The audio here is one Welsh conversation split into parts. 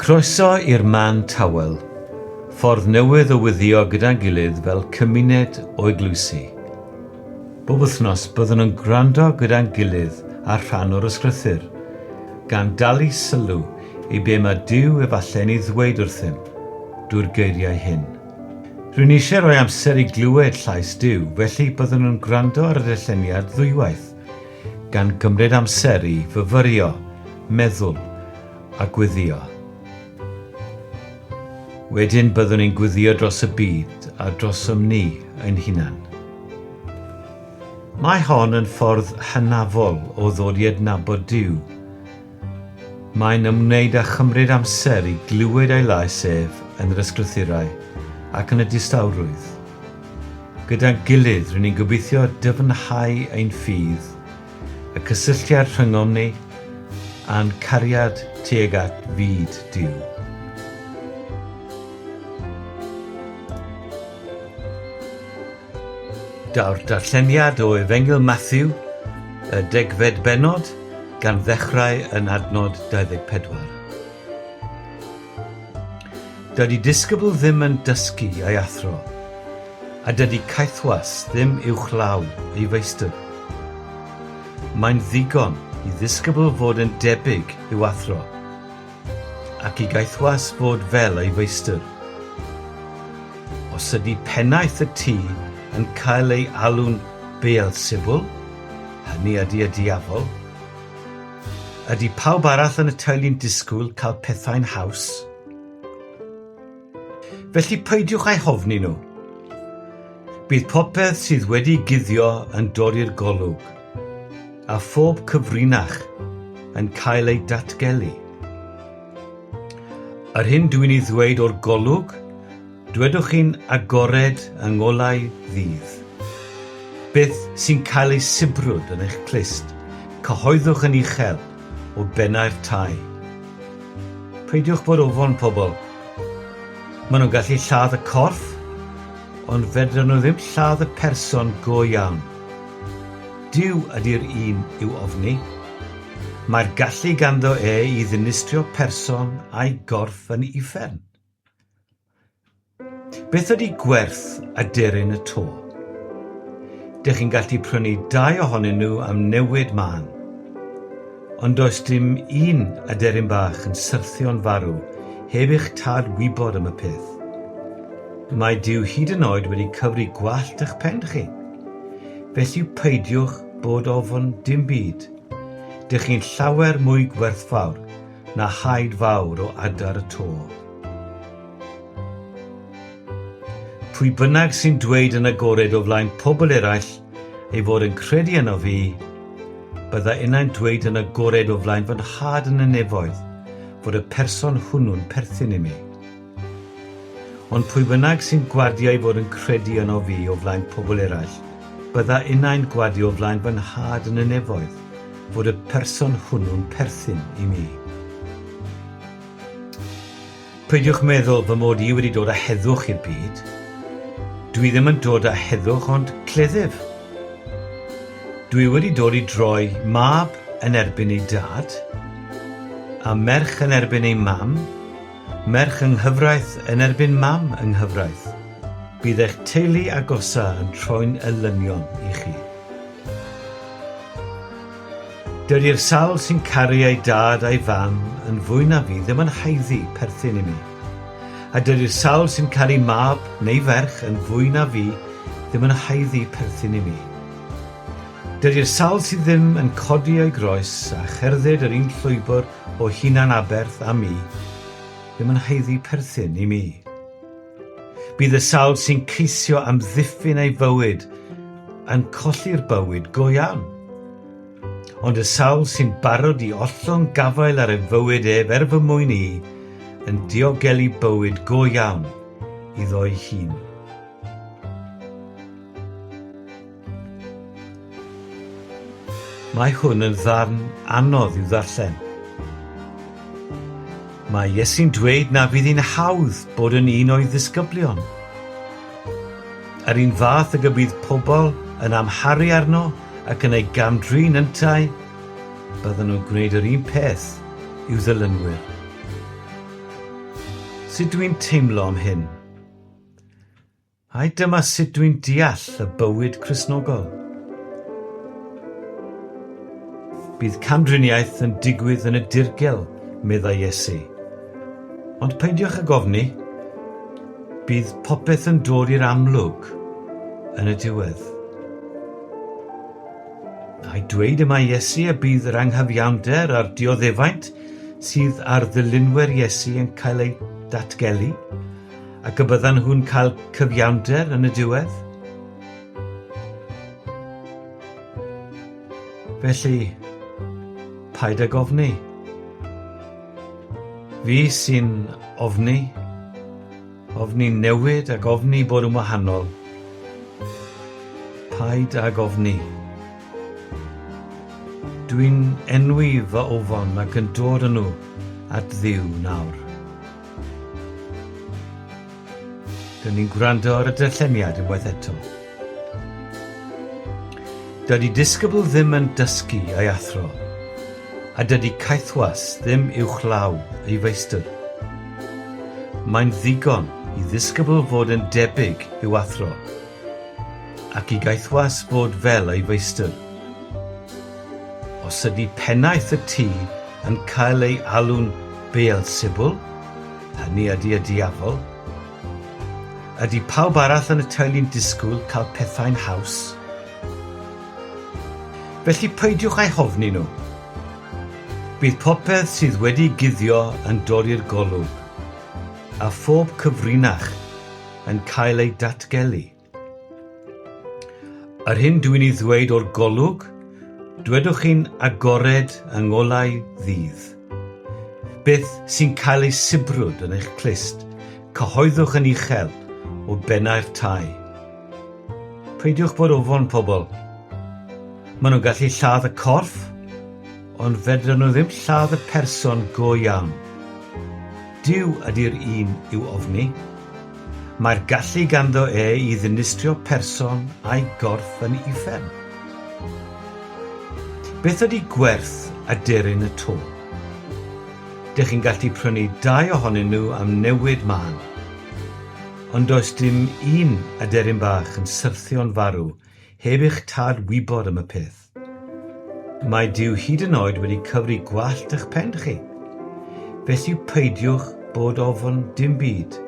Croeso i'r man tawel, ffordd newydd o weddïo gyda'n gilydd fel cymuned o eglwysi. Bob wythnos byddwn yn gwrando gyda'n gilydd ar rhan o'r Ysgrythur, gan dalu sylw i be mae Duw efallai'n ei ddweud wrthym drwy'r geiriau hyn. Rwy'n eisiau rhoi amser i glywed llais Duw, felly byddwn yn gwrando ar y darlleniad ddwywaith, gan gymryd amser i fyfyrio, meddwl a gweddïo. Wedyn byddwn ni'n gweddïo dros y byd a drosom ni ein hunan. Mae hon yn ffordd hynafol o ddod i adnabod Duw. Mae'n ymwneud â chymryd amser i glywed ei lais ef yn yr ysgrythurau ac yn y distawrwydd. Gyda'n gilydd, rŷn ni'n gobeithio dyfnhau ein ffydd y cysylltiad rhyngom ni a'n cariad tuag at fyd Duw. Daw'r darlleniad o Efengyl Mathew, y degfed bennod, gan ddechrau yn adnod 24. Dydy disgybl ddim yn dysgu ei athro, a dydy caethwas ddim uwchlaw ei feistr. Mae'n ddigon i ddisgybl fod yn debyg i'w athro, ac i gaethwas fod fel ei feistr. Os ydy pennaeth y tŷ yn cael ei alw'n Beelsebwl, hynny ydy y diafol, Ydy pawb arall yn y teulu'n disgwyl cael pethau'n haws? Felly peidiwch â'u hofni nhw. Bydd popeth sydd wedi guddio yn dod i'r golwg, a phob cyfrinach yn cael ei datgelu. Yr hyn dwi'n ei ddweud o'r golwg, Dwedwch chi'n agored yng ngolau ddydd. Beth sy'n cael ei sibrwd yn eich clust, cyhoeddwch yn uchel o bennau'r tai. Peidiwch bod ofon pobl. Maen nhw'n gallu lladd y corff, ond fedran nhw ddim lladd y person go iawn. Duw ydy'r un i'w ofni. Mae'r gallu ganddo e i ddinistrio person a'i gorff yn uffern. Beth ydy gwerth aderyn y to? Dych chi'n gallu prynu dau ohonyn nhw am newid mân. Ond does dim un aderyn bach yn syrthio'n farw heb i'ch tad wybod am y peth. Mae Duw hyd yn oed wedi cyfri gwallt eich pen chi. Felly peidiwch bod ofn dim byd. Dych chi'n llawer mwy gwerthfawr na haid fawr o adar y to. Pwy bynnag sy'n dweud yn agored o flaen pobl eraill ei fod yn credu yno fi, bydda innau'n dweud yn agored o flaen fy nhad yn y nefoedd fod y person hwnnw'n perthyn i mi. Ond pwy bynnag sy'n gwadu ei fod yn credu yno fi o flaen pobl eraill, bydda innau'n gwadu o flaen fy nhad yn y nefoedd fod y person hwnnw'n perthyn i mi. Peidiwch meddwl fy mod i wedi dod â heddwch i'r byd. Dwi ddim yn dod â heddwch ond cleddyf. Dwi wedi dod i droi mab yn erbyn ei dad, a merch yn erbyn ei mam, merch yng nghyfraith yn erbyn mam yng nghyfraith. Bydd eich teulu agosa yn troi'n elynion i chi. Dydy'r sawl sy'n caru ei dad a'i fam yn fwy na fi ddim yn haeddu perthyn i mi. A dydy'r sawl sy'n caru mab neu ferch yn fwy na fi ddim yn haeddu perthyn i mi. Dydy'r sawl sydd ddim yn codi ei groes a cherdded yr un llwybr o hunan aberth â mi ddim yn haeddu perthyn i mi. Bydd y sawl sy'n ceisio amddiffyn ei fywyd yn colli'r bywyd go iawn. Ond y sawl sy'n barod i ollwng gafael ar ei fywyd ef er fy mwyn i, yn diogelu bywyd go iawn iddo'i hun. Mae hwn yn ddarn anodd i'w ddarllen. Mae Iesu'n dweud na fydd hi'n hawdd bod yn un o'i ddisgyblion. Yr un fath ag y bydd pobl yn amharu arno ac yn ei gam-drin yntau, byddan nhw'n gwneud yr un peth i'w ddilynwyr. Sut dwi'n teimlo am hyn? Ai dyma sut dwi'n deall y bywyd Cristnogol? Bydd camdriniaeth yn digwydd yn y dirgel, meddai Iesu. Ond peidiwch ag ofni, bydd popeth yn dod i'r amlwg yn y diwedd. Ai dweud y mae Iesu y bydd yr anghyfiawnder a'r dioddefaint sydd ar ddilynwyr Iesu yn cael eu datgelu? Ac y byddan nhw'n cael cyfiawnder yn y diwedd? Felly, paid ag ofni. Fi sy'n ofni, ofni newid ac ofni bod yn wahanol. Paid ag ofni. Dwi'n enwi fy ofon ac yn dod â nhw at Dduw nawr. Dyn ni'n gwrando ar y darlleniad unwaith eto. Dydy disgybl ddim yn dysgu ei athro, a dydy caethwas ddim uwchlaw ei feistr. Mae'n ddigon i ddisgybl fod yn debyg i'w athro, ac i gaethwas fod fel ei feistr. Os ydy pennaeth y tŷ yn cael ei alw'n Beelsebwl, hynny ydy y diafol, ydy pawb arall yn y teulu'n disgwyl cael pethau'n haws? Felly peidiwch â'u hofni nhw. Bydd popeth sydd wedi guddio yn dod i'r golwg, a phob cyfrinach yn cael ei datgelu. Yr hyn dwi'n ei ddweud o'r golwg, dwedwch chi'n agored yng ngolau ddydd. Beth sy'n cael ei sibrwd yn eich clust, cyhoeddwch yn uchel o bennau'r tai. Peidiwch bod ofon pobl. Maen nhw'n gallu lladd y corff, ond fedrwn nhw ddim lladd y person go iawn. Duw ydy'r un i'w ofni. Mae'r gallu ganddo e i ddinistrio person a'i gorff yn uffern. Beth ydy gwerth aderyn y to? Dych chi'n gallu prynu dau ohonyn nhw am newid mân. Ond does dim un aderyn bach yn syrthio'n farw heb i'ch tad wybod am y peth. Mae Duw hyd yn oed wedi cyfri gwallt eich pen chi. Felly peidiwch bod ofn dim byd.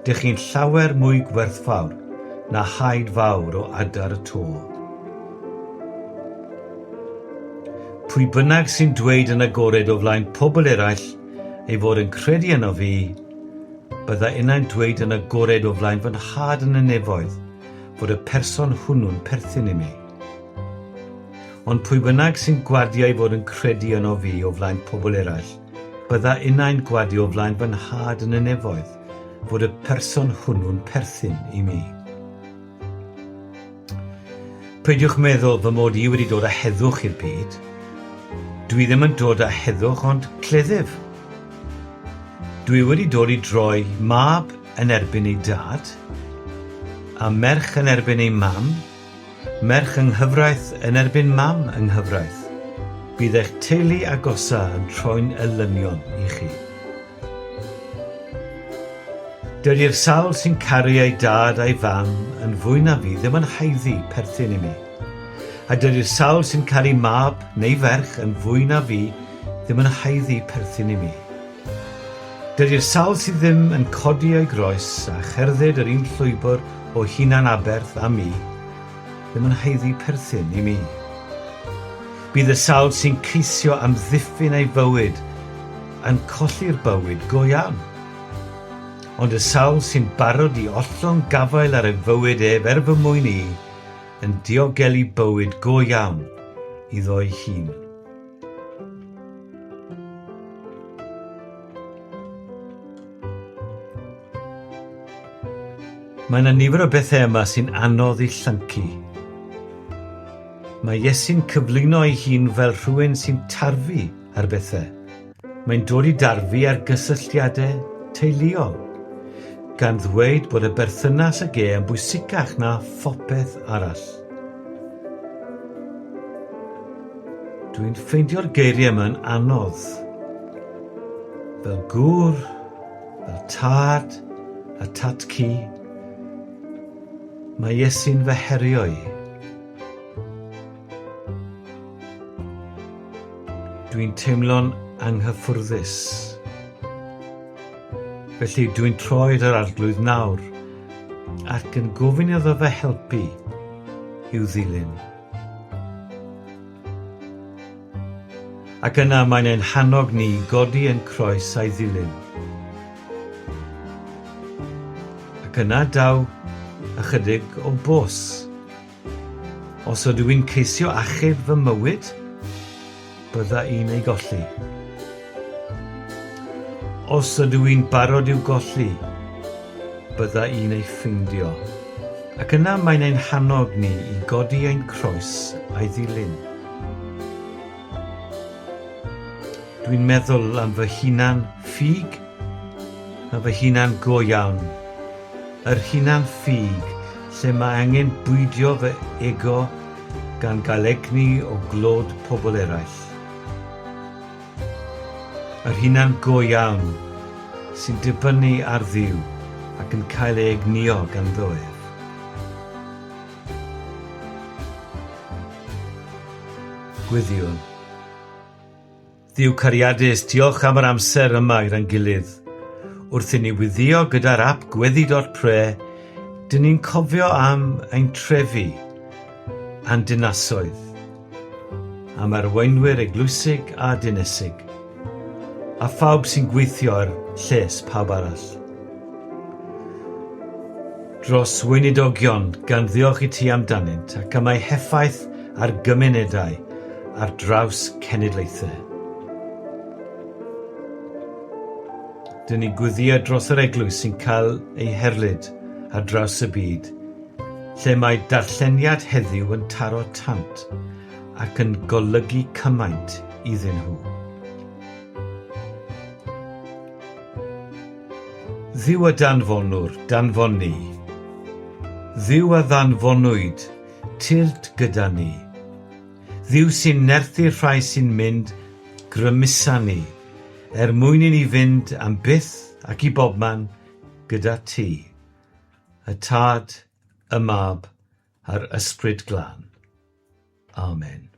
Dych chi'n llawer mwy gwerthfawr na haid fawr o adar y to. Pwy bynnag sy'n dweud yn agored o flaen pobl eraill ei fod yn credu yno fi, bydda innau'n dweud yn agored o flaen fy nhad yn y nefoedd fod y person hwnnw'n perthyn i mi. Ond pwy bynnag sy'n gwadio ei fod yn credu yno fi o flaen pobl eraill, bydda innau'n gwadio o flaen fy nhad yn y nefoedd fod y person hwnnw'n perthyn i mi. Peidiwch meddwl fy mod i wedi dod â heddwch i'r byd. Dwi ddim yn dod â heddwch ond cleddyf. Dwi wedi dod i droi mab yn erbyn ei dad, a merch yn erbyn ei mam, Merch yng nghyfraith yn erbyn mam yng nghyfraith. Bydd eich teulu agosa yn troi'n elynion i chi. Dydy'r sawl sy'n caru ei dad a'i fam yn fwy na fi ddim yn haeddu perthyn i mi. A dydy'r sawl sy'n caru mab neu ferch yn fwy na fi ddim yn haeddu perthyn i mi. Dydy'r sawl sydd ddim yn codi ei groes a cherdded yr un llwybr o hunan-aberth â mi, ddim yn haeddu perthyn i mi. Bydd y sawl sy'n ceisio amddiffyn ei fywyd yn colli'r bywyd go iawn. Ond y sawl sy'n barod i ollwng gafael ar ei fywyd ef er fy mwyn i, yn diogelu bywyd go iawn iddo'i hun. Mae yna nifer o bethau yma sy'n anodd i llyncu. Mae Iesu'n cyflwyno ei hun fel rhywun sy'n tarfu ar bethau. Mae'n dod i darfu ar gysylltiadau teuluol, gan ddweud bod y berthynas ag e yn bwysicach na phopeth arall. Dwi'n ffeindio'r geiriau yma'n anodd. Fel gŵr, fel Tad a tad-cu. Mae Iesu'n fy herio i. Dwi'n teimlo'n anghyffwrddus. Felly dwi'n troi at yr Arglwydd nawr ac yn gofyn iddo fy helpu i'w ddilyn. Ac yna mae'n ein hannog ni i godi ein croes a'i ddilyn. Ac yna daw ychydig o bos. Os ydw i'n ceisio achub fy mywyd, bydda i'n ei golli. Os ydw i'n barod i'w golli, bydda i'n ei ffeindio. Ac yna mae'n ein hannog ni i godi ein croes a'i ddilyn. Dwi'n meddwl am fy hunan ffug, am fy hunan go iawn. Yr hunan ffug lle mae angen bwydio fy ego gan gael egni o glod pobl eraill. Yr hunan go iawn sy'n dibynnu ar Dduw ac yn cael ei egnïo ganddo ef. Gweddïwn. Dduw cariadus, diolch am yr amser yma gyda'n gilydd. Wrth i ni wyddio gyda'r ap gweddi.pre, dyn ni'n cofio am ein trefi a'n dinasoedd, am arweinwyr eglwysig a dinesig, a phawb sy'n gweithio er lles pawb arall. Dros weinidogion, gan ddiolch i ti amdanynt ac am eu heffaith ar gymunedau ar draws cenedlaethau. Dyn ni gweddio dros yr eglwys sy'n cael ei herlid ar draws y byd, lle mae darlleniad heddiw yn taro tant ac yn golygu cymaint iddyn nhw. Dduw y danfonwr, danfon ni. Dduw a ddanfonwyd, tyrd gyda ni. Dduw sy'n nerthu'r rhai sy'n mynd, grymusa ni, er mwyn i ni fynd am byth ac i bobman gyda ti, y Tad, y Mab, a'r Ysbryd Glân. Amen.